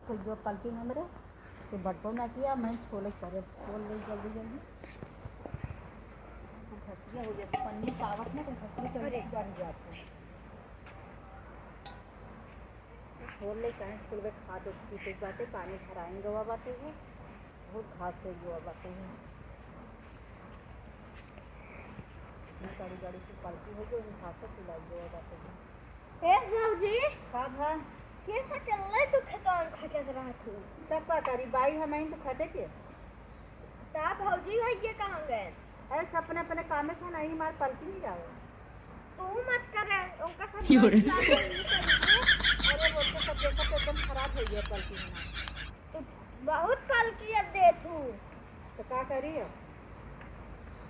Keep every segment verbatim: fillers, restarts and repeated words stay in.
खोल दो पलकिन हमरे, तो बटो ना किया, मैं छोले करे, खोल ले जल्दी जल्दी। तो घसिया हो जाता, पन्नी पावत ना, तो घसिया जल्दी बन जाता है। तो खोल ले, चाहे खोल के खा दो, पीछे बाटे, पानी भराइन गवा बाटे है, बहुत घास हो गवा बाटे है। इतनी सारी गाड़ी की पलकी हो गई, घास से फुलाई गवा बाटे है। ए भौजी, का भा? कैसा चल रहा है तू खेतवा में खटत रहत हूँ? तब का करी, बाई हम आइन तो खटे के। ता भौजी भैया कहाँ गए? अरे, सब अपने अपने कामे से नहीं, मार पलकी नहीं जाओ। तू मत करे, उनका सब योरे। बात लागल नहीं करी। अरे, वो तो सब देखा तो एकदम खराब हो गया पलकी में। तो बहुत पलकिया देत हूँ। तो का करी अब?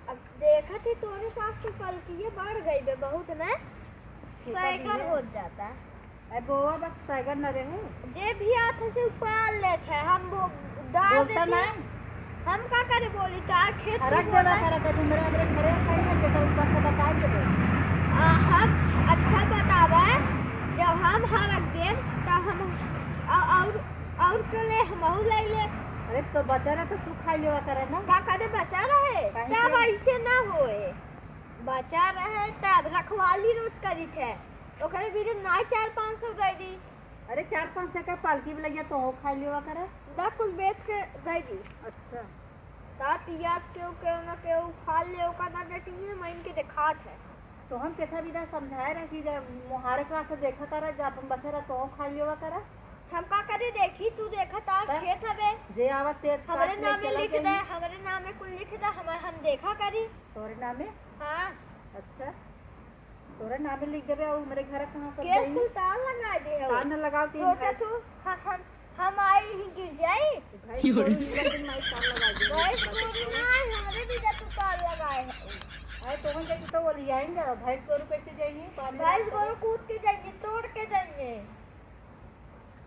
अब देखत ही तोरे सास के पलकिया बढ़ गई बे बहुत न, ठीक है, सैगर धीरे। हो जाता। ए बोआ, बस सैगर न रहे। जे भी आत है से उपाल लेत है, हम वो डाल बोलता देती। नहीं। हम का करे बोली, डाल खेत में रख देला बोला। करा, तो हमरे, हमरे घरे खाई ना, जेकर ऊपर से बता देबे। आ, हम अच्छा बतावा, जब हम हरक देब, त हम, आ, और, और के ले हमहू ले ले। अरे, तो बचा रहे तो तू खाई लेवा करे ना। का करे बचा रहे? काहे तब के? ऐसे ना होए। बचा रहे तब रखवाली रोज करी थे। ओकरे बीच ना चार पाँच सौ दे दी। अरे, चार पाँच सौ का पालकी में लइया तो खाई लेवा करे। दा कुल बेच के दे दी। अच्छा। ता पियाज केहू, केहू ना केहू खा ले, ओकर ना डटिए, मैं इनके देखात है। तो हम कैसा विदा समझाए रहे कि जब मोहारे के वास्ते देखा करा, जब अपन बचे रह तो खाई लेवा करा। हम का करे देखी, तू देखा तार तब खेत हवे। जे आवत ते हमरे काट ले नामे चला लिख दे, जाई। हमरे नामे कुल लिख दे, हम, हम देखा करी। तोरे नामे? हाँ। अच्छा, तोरे नामे लिख देबे और हमरे घर कहाँ सब केस जाई? तू तार लगा दे हो। तार न लगाओ तीन सोचा भाई। तू, ह-, हम, हम आई ही गिर जाई। भैंस गोरू निकल के माई तार लगा दे। भैंस गोरू ना, हमरे भी जब तू तार लगाए है। अरे, तोहन जैसे तो ओलियाएंगे, भैंस गोरू कैसे जाएंगे? बांध भैंस लगा गोरू कूद के जाएंगे, तोड़ के जाएंगे।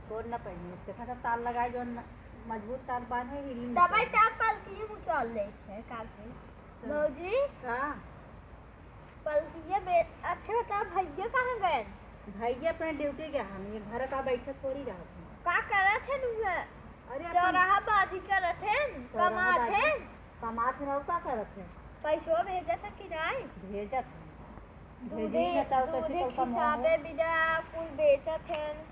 तोड़ ना पाएंगे, देखा था तार लगाए जो न-, मजबूत तार बांधे, हिली नहीं दवाई पाएंगे। तार पालकी ही उतार ले है, काफी। चलो। भौजी? का? पलकिया बे-, अच्छा, बता, भैया कहाँ गए? भैया अपने ड्यूटी गया हन, ये घर का बैठे थोड़ी रहत हन। का करत हन उहे? अरे, अपन चौराहा बाजी करत हन, चौराहा कमात बाजी। हन। कमात हन, और का करत हन? पैसवा भेजत हन कि नाई? भेजत हन। दूधे, भेजी न, तब कैसे दूधे कल का मोह हो? खिसाबे बिना कुल बेचत हन।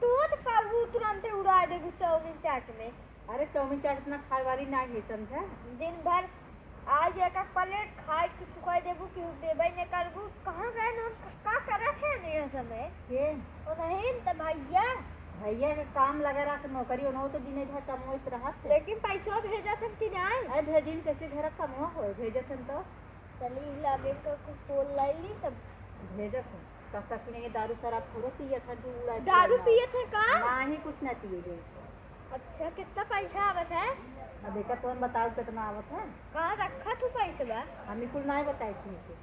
तू तो कबू तुरंते उड़ा देबू चाउमीन चाट में। अरे, चाउमीन चाट इतना खाए वाली ना है, समझा? दिन भर आज एक एक प्लेट खाए के चुकाई देबू, केहू देबे न करबू। कहाँ गए न, का करत है न यह समय? के? ओ नहीं, त भैया। भैया के काम लगा रहा, नौकरी, उन्हों तो दिने भर कमोइत रहत है। लेकिन पैसवा भेजत हन कि नाई? अरे, भेजिन कैसे, घर कमवा हो, भेजत हन तो। चली, लागे तो कुछ तोल लाई ली, तब भेजत हन। का सखी नहीं, दारू शराब थोड़ो पियत है, तू उड़ा के दारू पियत है का? नाही, कुछ ना पिए रे। अच्छा, कितना पैसा आवत है? अब एका तुम बताओ कितना आवत है? कहाँ रखा तू पैसा बा? हम ई कुल नहीं बताए थी के।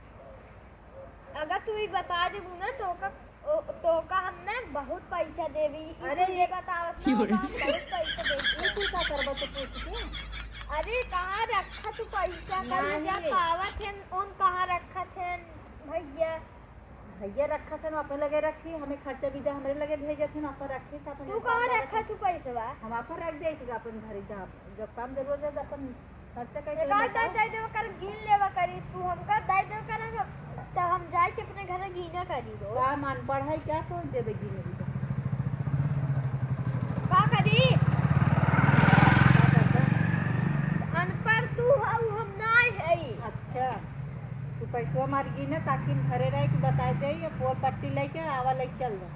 अगर तू ई बता देबू ना तो का, ओ, तो का हम ना बहुत पैसा देबी। ई अरे कुल ये ये बतावत ना, तो हम बहुत पैसा देबी। ये तू का करबा तो पूछ के? अरे कहाँ रखा तू पैसा? कल नहीं। जब पावत है, उन कहाँ रखत है भैया? भैया रखा थे, अपन लगे रखी, हमें खर्चा बीजा हमरे लगे भेजे थे, अपन रखी था, अपन तू कहाँ रखा तू पैसवा? हम अपन रख दे थे अपन घरे, जहाँ जब काम जरूरत है, अपन खर्चा कैसे दे दे कर गिन लेवा करी तू, हमका दे दे कर हम, तब हम जाए के अपने घर गिना करी रो। का मान पढ़ाई क्या कर देबे गिने भी तो? का करी? का करबे? अनपढ़ तू हऊ, हम नाई हई। अच्छा। तू पैसवा मार गिने ताकि हम घरे रहे के बताए दे, ये पोल पट्टी लेके आवा लेके चल जा।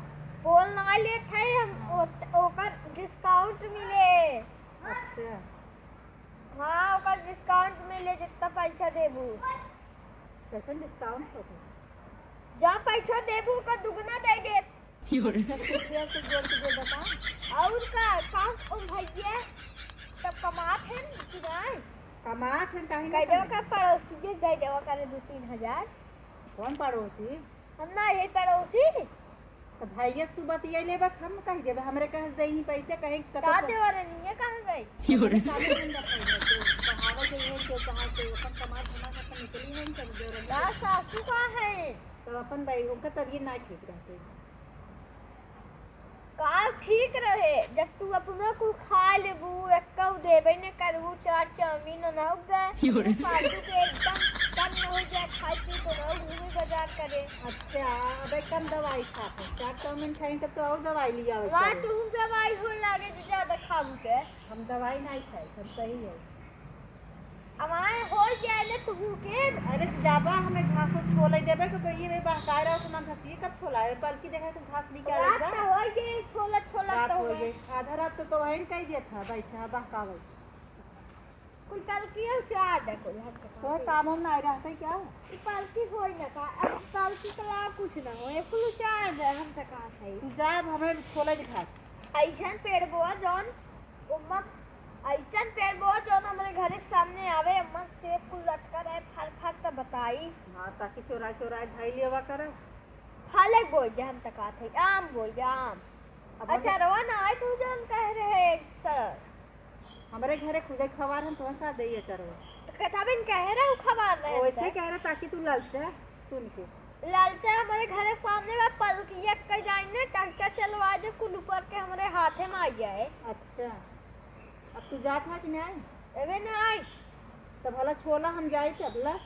पोल ना लेत है हम, ओ-, ओकर डिस्काउंट मिले। अच्छा। हाँ, ओकर डिस्काउंट मिले, जितना पैसा देबू। कैसन डिस्काउंट होता? जा पैसा देबू, ओकर दुगना दे दे। योरे। सब कुछ दिया, कुछ जोड़ के दे बता। और का, काम ओ भैया, सब कमात है कि नहीं? कमात है, काहे नहीं कमात? का पड़ोसी के दे देवा करे दो तीन हजार। कौन पड़ोसी? हम ना, ये पड़ोसी। तो भैया से तू बतिया ले, बस हम कह देबे, हमरे कहे से देही पैसे, कहे कतो का को देवा रे, नहीं है, कहाँ गई? योरे। कामे धंधा कइले, तो कहावे के है, तो कहाँ से अपन कमात धमात अपन निकली है, सब देवरन का के। सासू का है? तो अपन भाई, उनका तबीयत ना ठीक रहते। का ठीक रहे, जब तू अपन अब गए, फालतू के एकदम कम न हो जाए, खाए पी तो रहो, घूमे बाजार करे। अच्छा, अब एकदम दवाई खाते, चार चाउमीन खाई तब तो और दवाई लिया हो वहाँ करो। तुम दवाई हो लागे जो ज्यादा खाऊ के। हम दवाई नहीं खाए, हम सही है। अब आए हो जाए ना तुहू के। अरे तो जाबा हमें घास उस छोले देबे के तो ये में बहकाए रहो तो ना घसिए कब छोला है, बल्कि देखा तो घास निकाल रात का हो गए, छोला, छोला रात तो हो हो गए। गए। आधा रात तो, तो वहीं कह दिया था, बैठा बहकावे। कुल पलकी उचार दे, कोई हम तो कोई काम उम नहीं रहते क्या? ई पलकी होई ना का? अब पलकी के अलावा कुछ ना हो, ये कुल उचार दे, हम तो कहा था। तू जा, अब हमें छोले दिखा। ऐसन पेड़ बोआ जौन उम्मा, ऐसन पेड़ बोआ जौन हमारे घर के सामने आवे, उम्मा सेब कुल लटका रहे, फर फर तो बताई। हाँ, ताकि चोरा चोरा धई लेवा करे। फल एक बोई दे, हम तो कहा था, आम बोई दे, आम। अब हम अचारवा ना आए, तू जौन कह रहे सर। हमरे घरे खुदे खवार हम, तोहर का देइए चरवा। तो कथा बिन कहे रहे, खवार रहे वैसे हैं। कह रहे ताकि तू ललचा, सुन के। ललचा हमरे घरे सामने बा, पलकिया के जाई ने, टंका चलवा दे, कुल ऊपर के हमरे हाथे में आ जाए। अच्छा, अब तू जात है कि नहीं? एबे ना आई। तो भला छोला हम जाई तब ला।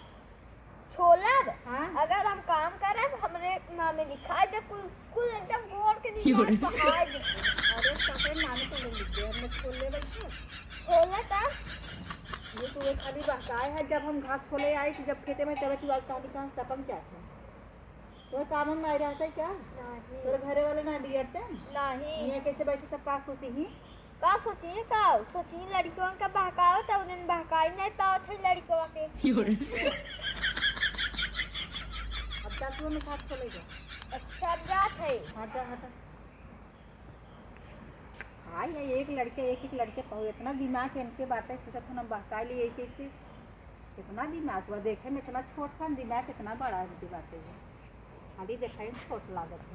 छोला? हाँ। अगर हम काम करब, हमरे नामे लिखाई दे, कुल, कुल एकदम गोड़ के नीचे बहाई दे। अरे, तबे नामे तो लिख दे, हमने छोले बैठे। छोला का? ये तो एक खाली बहकाए है, जब हम घास छोले आई थी, जब खेते में, तबे तू आज कहानी कहाँ सपन क्या था? तो काम हम नहीं रहते क्या? नहीं। तोरे घरे वाले ना दियते? नहीं। ये कैसे बैठे सब का सोची ही? का सोची है का? सोची लड़कियों का बहकाओ, तो उन्हें बहकाई नहीं पाओ थे लड़कियों के। अब जा तू हमें साथ चले जा। अच्छा, अब जात है। हाँ, जा, हटा। हाँ, ये एक लड़के, एक, एक लड़के पाओ, इतना दिमाग है इनके बातें, सोचत हम बहका लिए एक, एक से। इतना दिमाग हुआ, देखे में इतना छोट था, दिमाग इतना बड़ा है इनके बातें है। खाली देखे में छोट लागत है।